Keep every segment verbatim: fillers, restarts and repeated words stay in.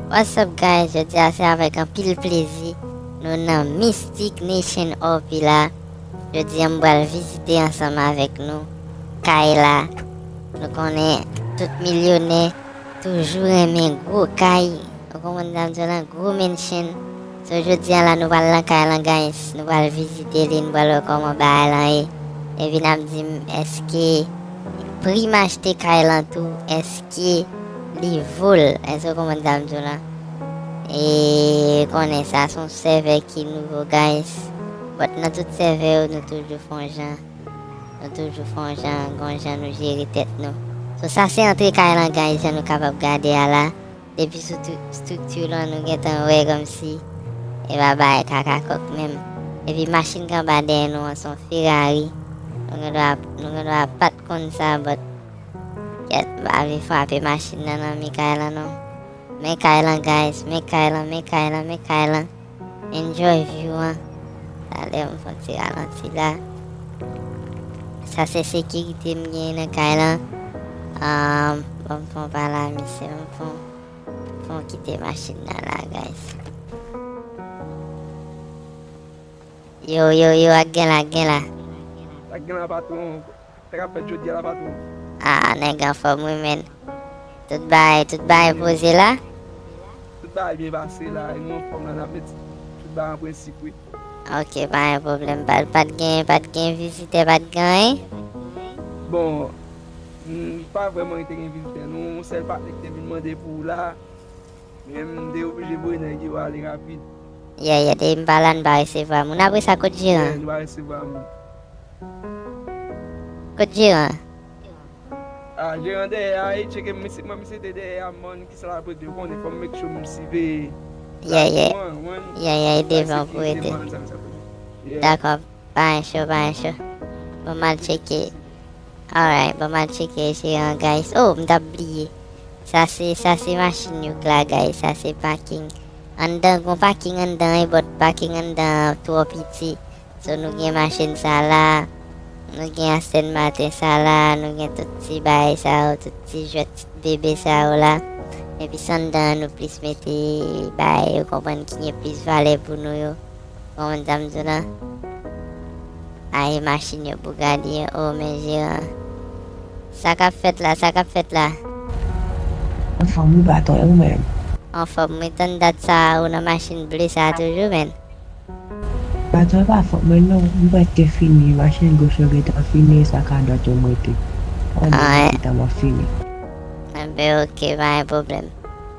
What's up, guys? Jodi a se avèk anpil plezi nou nan Mystic Nation R P la. Jodi a m pral vizite ansanm avèk nou kay la. Nou konnen tout milyonè toujou renmen gwo kay. Ou konprann sa m di w lan, gwo mansion. So, jodi a la, nou pral nan kay lan, guys. Nou pral vizite li, nou pral wè kòman bagay lan ye. Epi n ap di m èske pri m achte kay lan tou, èske li vo l? Èske w konprann sa m di w lan? E konnen sa se yon sèvè ki nouvo, guys. But nan tout sèvè yo, nou toujou fè yon jan. Nou toujou fè yon jan, gon jan nou jere tèt nou. So, sa se antre kay lan, guys, jan nou kapab gade a la. Depi sou stri-, estrikti lan, nou gentan wè kòmsi e pa bagay kaka kòk menm. Epi machin k anba dèyè nou an se yon Ferrari. Nou gendwa, nou gendwa pa t konn sa, but kèt, m pa vle frape machin nan nan mi kay lan non. Men kay lan, guys, men kay lan, men kay lan, men kay lan. Enjoy view an. Talè m fè yon ti ralanti la. Sa se sekirite m genyen nan kay lan. Ahn, ban m fè yon pale a misye, ban m fè yon, fè yon kite machin nan la, guys. Yo, yo, yo, ak gen la, ak gen la. Ak gen la, patwon. Sa k ap fèt jodi a la, patwon? Ah, nèg anfòm wi, men. Tout bagay, tout bagay poze la? Tout bagay byen pase la, e nou anfòm la, n ap met tout bagay an prensip, wi. Ok, pa gen pwoblèm. Pa, pa t gen, pa t gen vizitè, pa t gen anyen? Bon, m pa vrèman te gen vizitè, non. Yon sèl patnè ki te vin mande pou ou la. Men m te oblije voye nèg yo ale rapid. Yeah, yeah, depi m pa la, n pa resevwa moun. Apre sa, kot jeran? Yeah, nou pa resevwa moun. Kot jeran? Ah, jeran dèyè a, e tcheke m, misye, mwen, misye te dèyè a, man, kisa l ap regle, ou konnen, fò m make sure m siveye. Yeah, yeah. Yeah, yeah, e devan pou rete. Dakò, pa gen cho, pa gen cho. Bon, m al tcheke. Alright, bon, m al tcheke jeran, guys. Oh, m t ap bliye. Sa se, sa se machin yo k la, guys. Sa se paking. Anndan, gon paking anndan, e, but paking anndan an twò piti. So, nou gen machin sa la, nou gen Aston Martin sa la, nou gen tout ti bagay sa yo, tout ti jwèt, ti bebe sa yo la. Epi, se anndan an nou plis mete bagay yo konprann ki gen plis valè pou nou yo. Ou konprann sa m di w lan? Ay, machin yo, Bugatti, oh, men jeran. Sa k ap fèt la, sa k ap fèt la? Anfòm wi, patwon, e ou menm? Anfòm wi, tann dat sa, ou nan machin ble sa toujou, men. Patwon, e pa fòt mwen non, m prèske fini, machin goch yo gentan fini, e sa k a dwat yo m rete. Ann, gentan m ap fini. Enben, ok, pa gen pwoblèm.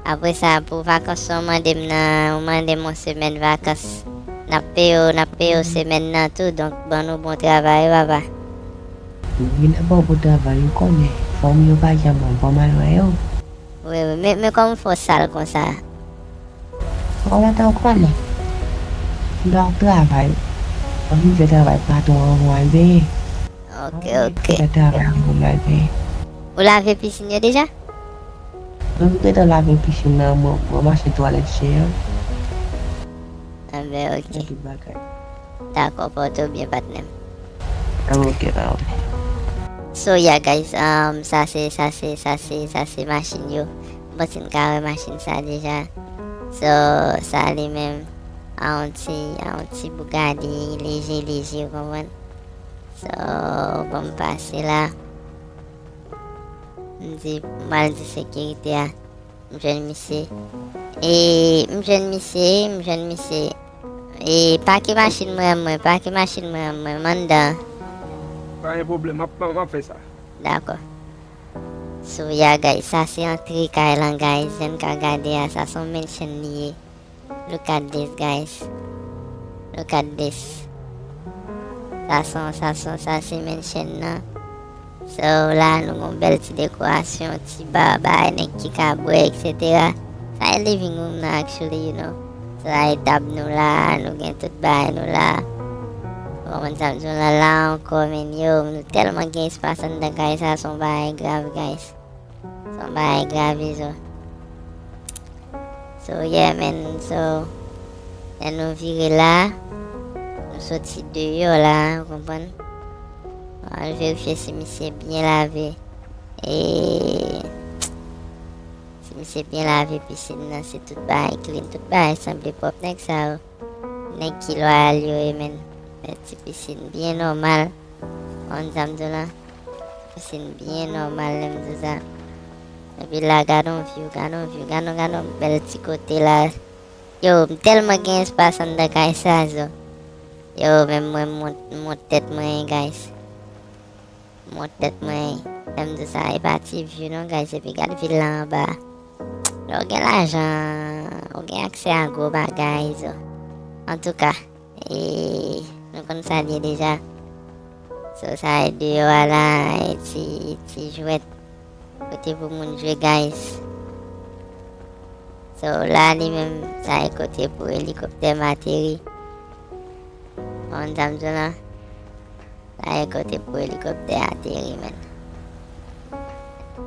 Apre sa, pou vakans ou mande m nan, ou mande m yon semèn vakans. N ap peye w, n ap peye w semèn nan tou, donk ban nou bon travay wi, papa. Wi, n ap ba w bon travay, ou konnen. Fanmi yo pa janm bon, pa mal wè yo. Wi, wi, men, men kòman w fè w sal konsa? Bon, mwen te konnen. M t ap travay. Mwen vin fè travay patwon an pou m al benyen. Ok, ok. Fè travay pou m al benyen. Ou lave pisin yo deja? Mwen gentan lave pisin nan, mwen, mwen mache twalèt chen an. Enben, ok. Fè tout bagay. Dakò, pòte w byen, patnè m. Enben, ok, pa pwoblèm. So, yeah, guys, um, sa se, sa se, sa se, sa se machin yo. M panse n ka wè machin sa deja. So, sa li menm, a yon ti, a yon ti Bugatti, leje, leje, ou konprann? So, ban m pase la. M di, m al di sekirite a. M jwenn misye. E, m jwenn misye, m jwenn misye. E, pake machin mwen an mwen, pake machin mwen an mwen, m anndan. Pa gen pwoblèm, m ap, m ap fè sa. Dakò. So, yeah, guys, sa se antre kay lan, guys. Jan n ka gade a, sa se yon mansion li ye. Look at this, guys. Look at this. Sa se, sa se, sa se mansion nan. So, la, nou gon bèl ti dekorasyon, ti ba, bay, nèg ki ka bwè, et cetera. Sa e living room nan, actually, you know. Sa e tab nou la, nou gen tout bagay nou la. Ou konprann sa m di w lan la ankò, men yo, nou tèlman gen espas anndan kay sa, se yon bagay grav, guys. Se yon bagay grav, izo. So, yeah, man. So, lè nou vire la, nou soti deyò la, ou konprann? Nou al verifye si misye byen lave. E si Misye byen lave pisin nan, se tout bagay clean, tout bagay sanble pwòp nèg sa yo. Nèg ki lwayal yo ye, menn. Ti pisin byen nòmal. Konn sa m di w la? Pisin byen nòmal, lè m di w sa. Epi la, gad on view, gad on view, gad on, gad on bèl ti kote la. Yo, m tèlman gen espas anndan kay sa, zo. Yo, menm mwen, m wont, m wont tèt mwen, guys. M wont tèt mwen, lè m di w sa, e pa ti view non, guys, epi gad vil la anba. Lè w gen lajan, ou gen aksè a gwo bagay, zo. Antouka, e, nou konn sa l ye deja. So, sa e deyò a la, e ti, ti jwèt. Kote pou moun jwe, guys. So, la, li menm, sa e kote pou elikoptè m ateri. Konn sa m di w la? Sa e kote pou elikoptè ateri, menn.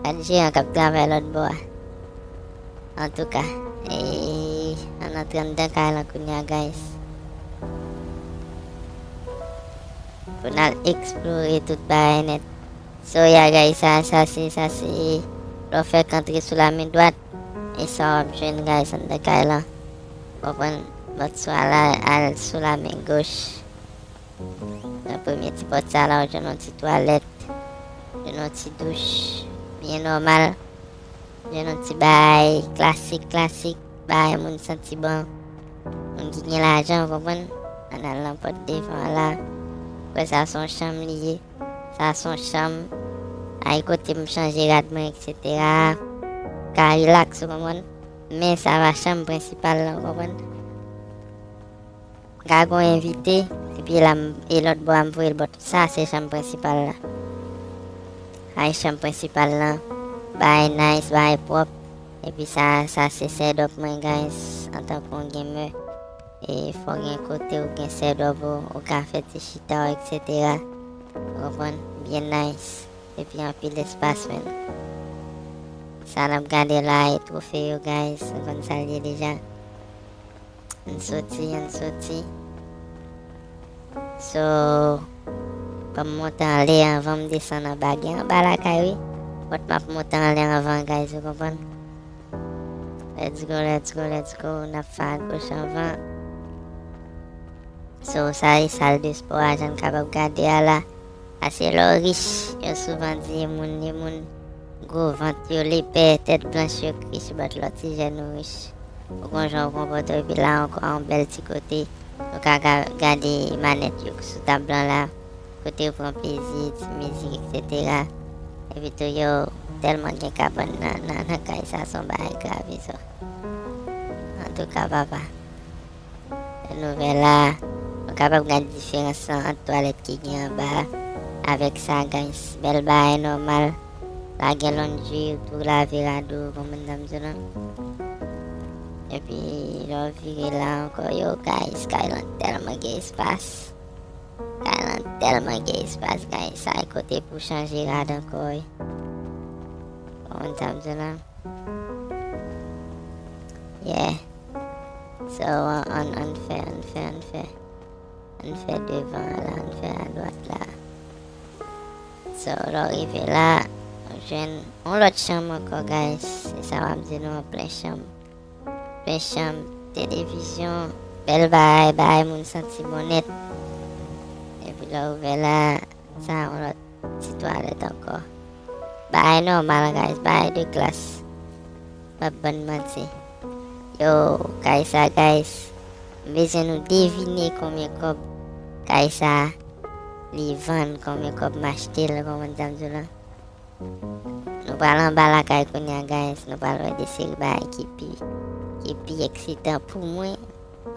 Gad jeyan k ap travay lòt bò a. Antouka, e, ann antre anndan kay lan kounye a, guys. Pou n al eksplore tout bagay nèt. So, ya, guys, sa, sa se, sa se, lè w fèk antre sou lamen dwat, e sa w ap jwenn, guys, anndan kay lan. Konprann? Bòt swa la, al sou lamen goch. Nan premye ti pòt sa la, w jwenn yon ti twalèt, jwenn yon ti douch, byen nòmal. Jwenn yon ti bagay klasik, klasik, bagay moun santi bon. Moun ki gen lajan, w konprann? Ann al nan pòt devan an la. Kwè sa se yon chanm li ye. Sa se yon chanm. Ay kote m chanje rad mwen, etsetera. Ka rilaks, w konprann? Men sa pa chanm prensipal lan, w konprann? Ka gon envite, epi la m, e lòt bò a m voye l bò. Sa se chanm prensipal la. Ay chanm prensipal lan, bagay nice, bagay pwòp. Epi sa, sa se setup mwen, guys, antanke yon gamer. E fò gen kote ou gen setup ou, ou ka fè ti chita w, etsetera. Ou konprann? Byen nice. Epi anpil espas, menn. Sa n ap gade la e twofe yo, guys. Nou konn sa l ye deja. Ann soti, ann soti. So, ban m monte anlè anvan m desann anba. Gen anba lakay, wi. But m ap monte anlè anvan, guys, ou konprann? Let's go, let's go, let's go. N ap fè agoch anvan. So, sa e sal de spò a, jan n kapab gade a la. Paske lè w rich, yo souvan di e moun, e moun gwo vant yo, lepè, tèt blanch yo k rich, but lè w ti jèn ou rich. Ou gon jan w konpòte w, epi la ankò, yon bèl ti kote. Ou ka ga-, gade manèt yo sou tab lan la. Kote yo pran plezi, ti mizik, etsetera. Epi tou, yo tèlman gen kabann nan, nan, nan kay sa, se yon bagay grav, so. Antouka, papa. Nouvèl la, nou kapab gade diferans lan ant twalèt ki gen anba avèk sa, guys. Bèl bagay nòmal. La gen laundry, ou tou lave rad ou, konprann sa m di w lan. Epi, lè w vire la ankò, yo, guys, kay lan tèlman gen espas. Kay lan tèlman gen espas, guys. Sa e kote pou chanje rad ankò, wi. Konprann sa m di w lan. Yeah. So, ann, ann fè, ann fè, ann fè. Ann fè devan la, ann fè adwat la. So, lè w rive la, ou jwenn yon lòt chanm ankò, guys. Se sa w ap di nou, an plen chanm. Plen chanm, televizyon, bèl bagay, bagay moun santi bon nèt. Epi lè w ouvè la, sa yon lòt ti twalèt ankò. Bagay nòmal, guys, bagay de klas. M p ap ban n manti. Yo, kay sa, guys. M bezwen nou devine konbyen kòb kay sa li vann, konbyen kòb m achte l, konprann sa m di w lan? Nou pral anba lakay kounye a, guys. Nou pral wè de seri bagay ki pi, ki pi eksitan pou mwen.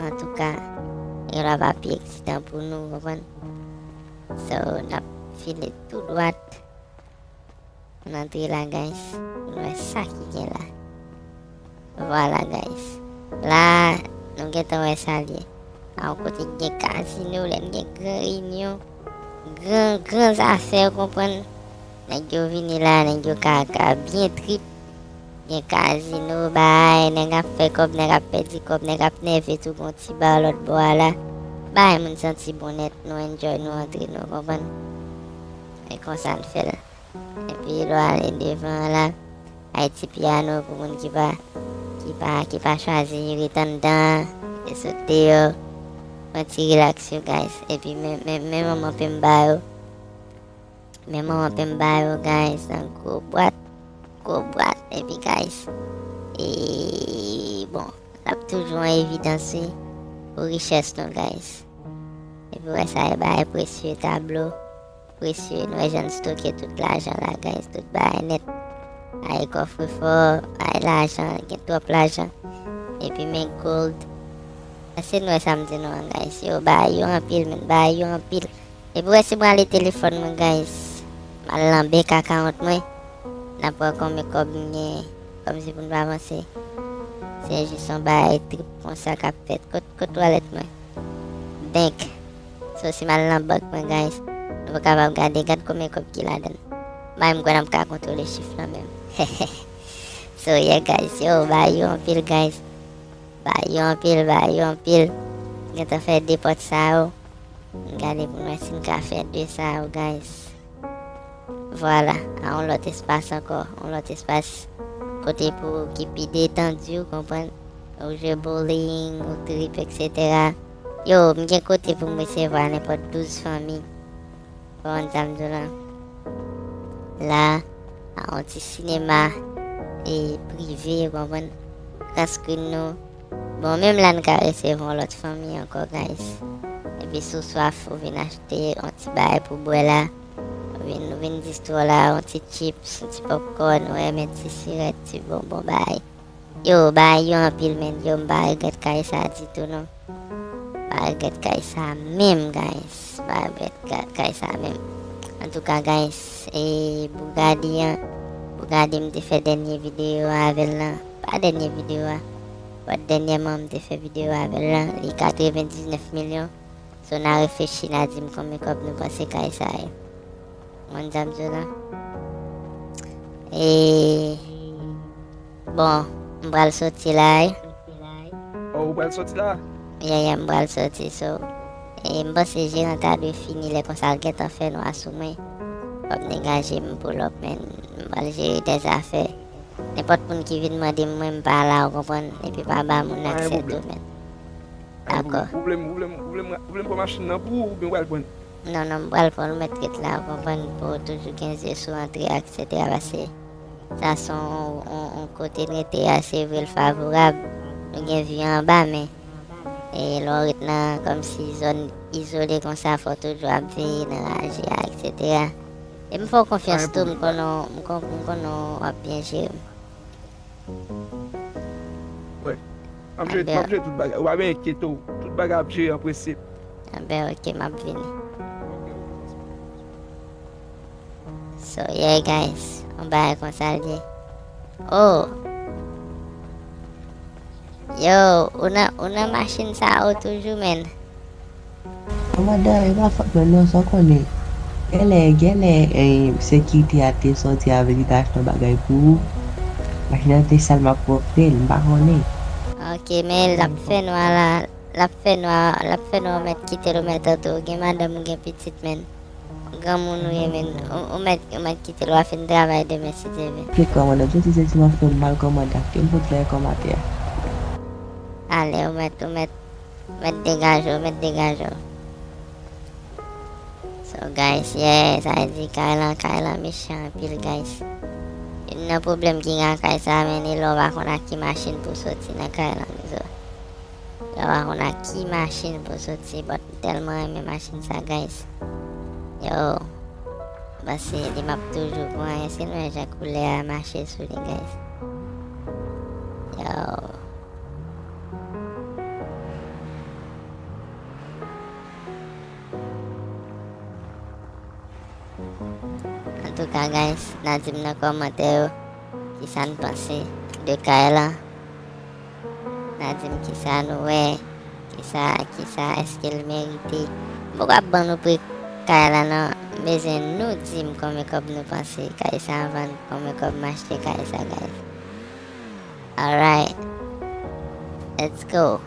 Antouka, gen dwa pa pi eksitan pou nou, w konprann? So, n ap file tou dwat. N antre la, guys. Nou wè sa ki gen la. Vwala, guys. La, nou gentan wè sa l ye. A yon kote ki gen kazino, lè n gen gran reyinyon, gran, gran zafè, w konprann? Nèg yo vini la, nèg yo ka, ka byen trip. Gen kazino, bay, nèg ap fè kòb, nèg ap pèdi kòb, nèg ap nève tou, gon ti ba lòt bò a la. Bay, moun santi bon nèt, nou enjoy, nou antre, nou konprann. E konsa n fè l. Epi lè w ale devan an la, Haiti Piano pou moun ki pa, ki pa, ki pa chwazi ret anndan, e sot deyò. Pran ti rilaks yo, guys. Epi men, men, men manman pe m ba yo. Men manman pe m ba yo, guys, nan gwo bwat, gwo bwat. Epi, guys, e, bon, l ap toujou an evidans, wi, pou richès nou, guys. Epi, wè sa, e bagay presye, tablo presye, nou wè jan n stoke tout lajan la, guys, tout bagay nèt. Ay kòfrefò, ay lajan, gen twòp lajan. Epi, men gold. Èske nou wè sa m di nou an, guys? Yo, bagay yo anpil, men bagay yo anpil. Epi wè si m prale telefòn mwen, guys, m al nan bank account mwen, n ap wè konbyen kòb m gen, kòmsi pou n pa avanse. Se jis yon bagay trip konsa k ap fèt. Kot, kot wallet mwen? Bank. So, si m al nan bank mwen, guys, nou kapab gade, gad konbyen kòb ki ladan l. Bay m kwè n ap ka kontwole chif lan menm. So, yeah, guys, yo, bagay yo anpil, guys. Bagay yo anpil, bagay yo anpil. Gentan fè de pòt sa yo. N gade pou n wè si n ka fè de sa yo, guys. Vwala, a yon lòt espas ankò, yon lòt espas kote pou ki pi detandi, ou konprann? Ou jwe bowling, ou trip, et cetera. Yo, m gen kote pou m resevwa nenpòt douz fanmi. Konprann sa m di w la? La, a yon ti sinema e prive, ou konprann? Gran screen nou. Bon, menm la n ka resevwa yon lòt fanmi ankò, guys. Epi si w swaf, ou vin achte yon ti bagay pou bwè la. Ou vin, ou vin distro la, yon ti chips, yon ti popcorn, ou renmen ti sirèt, ti bonbon, bagay. Yo, bagay yo anpil, men yo, m pa regrèt kay sa ditou, non. M pa regrèt kay sa menm, guys. M pa regrèt ka-, kay sa menm. Antouka, guys, e Bugatti an, Bugatti m te fè dènye videyo avè l lan. Pa dènye videyo a. But dènyèman, m te fè videyo avè l lan. Li katrevendiznèf milyon. So, n a reflechi, n a di m konbyen kòb nou panse kay sa ye. Mwen, dam di w la. E, bon, m pral soti la, wi. Oh, ou pral soti la? Yeah, yeah, m pral soti, so. E m panse jeran ta dwe fini lè konsa l gentan fè nwa sou mwen. Fò m degaje m pull up, man. M pral jere dè zafè. Nenpòt moun ki vin mande m, mwen, m pa la, ou konprann? Epi pa ba moun aksè tou, man. Dakò. Ou vle m, ou vle m, ou vle m, ou vle m pran machin nan pou ou, oubyen ou pral pran l? Non, non, m pral pran l, ou mèt ret la, ou konprann, pou w toujou gen zye sou antre a, et cetera, paske sa se yon, yon, yon kote n rete a, se vre l favorab, nou gen vi anba, men, e lè w ret nan, kòmsi, zòn izole konsa, fò w toujou ap veye nan raje a, et cetera. E m fè w konfyans tou, m konnen, m kon-, m konnen w ap byen jere m. Wè. M ap jere, m ap jere tout bagay. Ou pa bezwen enkyete w. Tout bagay ap jere an prensip. Anben, ok, m ap vini. So, yeah, guys. Yon bagay konsa l ye. Oh! Yo, ou nan, ou nan machin sa a toujou, man? Kòmandan, e pa fòt mwen non, sa w konnen. Genlè, genlè, eh, sekirite a te sòti avè li, te achte yon bagay pou ou. Machin nan te sal, m ap pwòpte l, m pa konnen. Ok, men l ap fè nwa la, l ap fè nwa, l ap fè nwa, ou mèt kite l, ou mèt antre, ou gen madanm, ou gen pitit, man. Granmoun ou ye, man. Ou, ou mèt, ou mèt kite l, w a fin travay demen, si Dye vle. Ke kòmandan, soti sèlman fè m mal, kòmandan. Ke m fout fè kòm atè a. Ale, ou mèt, ou mèt, ou mèt degaje w, ou mèt degaje w. So, guys, yeah, sa vle di kay lan, kay lan mechan anpil, guys. Youn nan pwoblèm ki gen ak kay sa, man, e lè w pa konn ak ki machin pou w soti nan kay lan, so. Lè w pa konn ak ki machin pou w soti, but m tèlman renmen machin sa, guys. Yo, m panse li m ap toujou pran, èske nou wè jan koulè a mache sou li, guys? Yo. Antouka, guys, n a di m nan kòmantè yo kisa n panse de kay lan. N a di m kisa nou wè, kisa, kisa, èske l merite. M poko ap ban nou pri kay lan non, m bezwen nou di m konbyen kòb nou panse kay sa vann, konbyen kòb m achte kay sa, guys. Alright. Let's go.